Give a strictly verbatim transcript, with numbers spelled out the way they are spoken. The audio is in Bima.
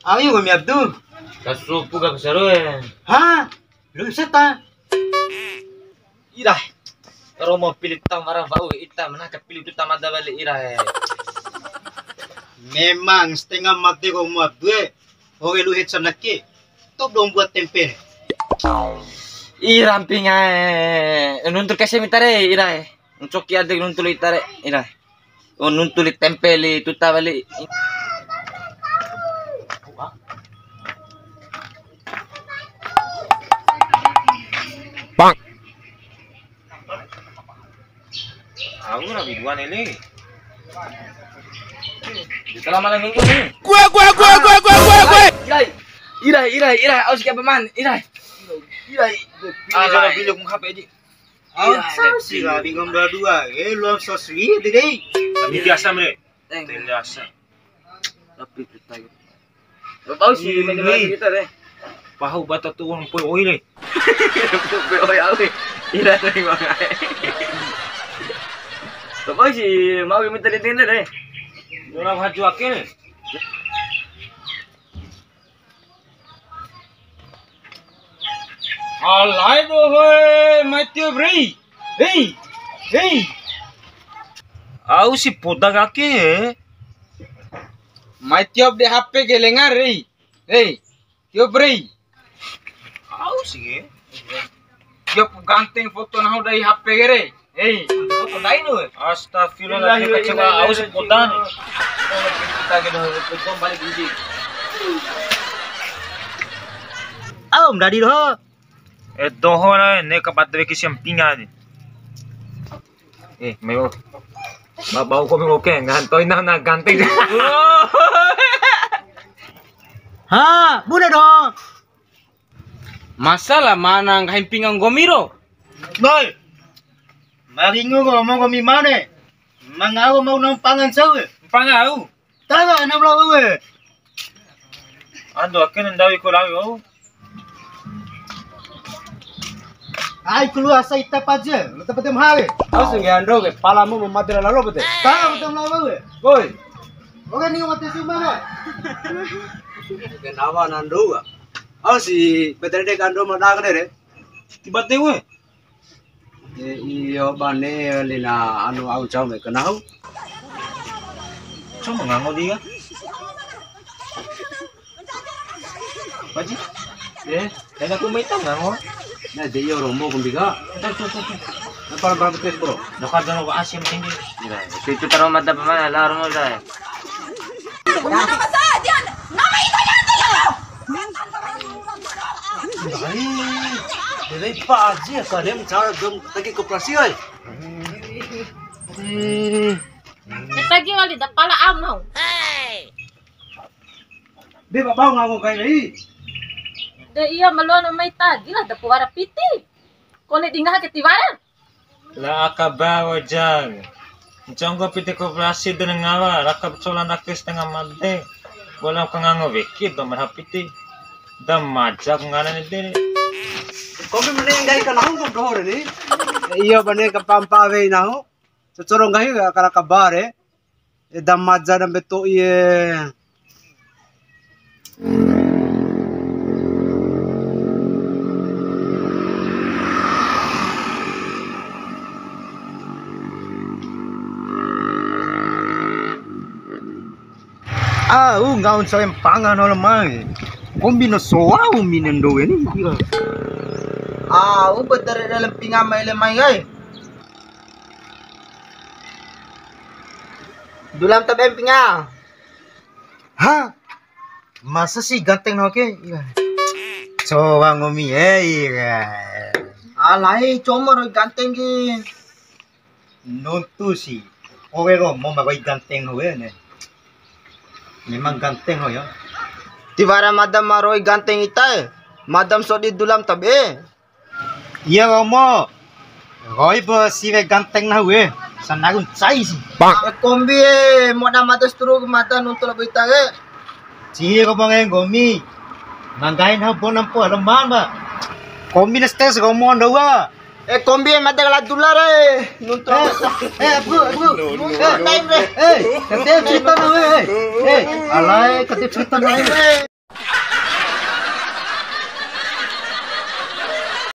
Ayo, kami Abdu. Kasupu ka besar, we. Ha? Lu setan. Ira. Romo pili tamara wa'u ita mana ka pili uta mada wali ira. Memang setengah mati ko mu Abdu, e. Oke, lu head sana ke. Top dong buat tempe. Ira mpinga, e. Nuntu kese mitare, ira, e. Ncoki ade nuntu li tare, ira. Oh, nuntu li tempe li tuta wali. Bang. Aku rabi dua nele. Kita lama lagi ni. Gue, gue, gue, gue, gue, gue, gue. Irai, irai, irai, irai. Aus ke paman, irai. Irai. Ini salah biluk H P aja. Au, iya, sasi iya. Lah, bingung dua-dua. Eh, lu sosri, deh. Tapi biasa, Mre. Teng. Biasa. Tapi kita gitu. Bau sih, main kita deh. Pahu bata tuang poi oi le. Poi oi au. Ira tadi bang. Bau sih, mau minta di tenda deh. Orang haju akil. Alai dohoe, mai tio bre. Hei, hei. Au si poda kake, e. Mai tio de H P ke lenga re. Hei, tio bre. Au si ke. Tio ganteng foto nahu dei H P ke re. Hei, foto dei nu. Astagfirullah, dia kecewa, aus podan. Kita ke doho, balik biji. Au, ndadi doho. E doho na, ne ka bade weki sia mpinga ni. E, meo. Ba bau ko meo ke, ngantoi na, na ganteng. Ha, bune doho. Masalah mana nggahi mpinga nggomi ro? Boy. Maringu ko mo nggomi mane. Mangau mau nang pangan sau. Pangau. Tawa na bla we. Ando ake na ndawi ko rawi wa'u. Ai keluar sa ita paje, lu tempat tem hale. Au sengge ando ke, palamu ma made lalo bete. Tawa tem lawa we. Woi. Oke ni mate suma na. Ke nawa nando wa. Au si betere de kando ma dang de re. Tiba te we. E, iyo bane lina anu au ncau me kenau. Cuma ngango dia. Paji. E, dan aku mai tau ngango. Na de iyo romo kumbi ka. Tuh, tuh, tuh, tuh. Apa berapa tes, bro? Dekat dengan aku asim tinggi. Iya, itu taruh mata pemana lah romo dah. Ai, dere pa aji ya, kadem cara dom tagi koperasi, ai. Hmm. Tagi wali da pala am nau. Be ba bau ngau kai, ai. De iya, maluan mai tagi lah, da puara piti. Kone dinga ke tiwara. La aka ba wajang. Nconggo piti koperasi de ngawa, raka cola ndake setengah made. Bola ka ngango weki do marha piti. Da maja ku ngana ni de. Kombi mene nggahi ka nahu ko doho re ni. Iyo bane ka pampa wei nahu. Cocoro nggahi aka raka ba re. Eda maja da mbeto ie. Au nggaun soem pangan ole mai. Kombi no soau minen doe ni. Au betere dalam pingama ele mai ai. Dulam tabe mpinga. Ha? Masa sih ganteng nahu ke? Iya. Coba ngomi e, iya. Alai cuma ro ganteng ke. Nuntu sih. Oke kok mau makai ganteng nahu ke ne. Memang ganteng nahu ya. Tiwara madam maroi ganteng ita e. Madam sodi dulam tabe. Iya, Romo. Roi bo siwe ganteng nahu e. Sanaru ncai si. E kombi e, moda mata stru mata nuntu labo ita ke. Cihi Romo nge nggomi. Manggahi nahu bona mpo leman ba. Kombi na stres Romo ndawa. E kombi e mata kala dula re. Nuntu. E, e, aku, aku. E, time re. E, kete cerita nahu e. E, alai kete cerita nahu e.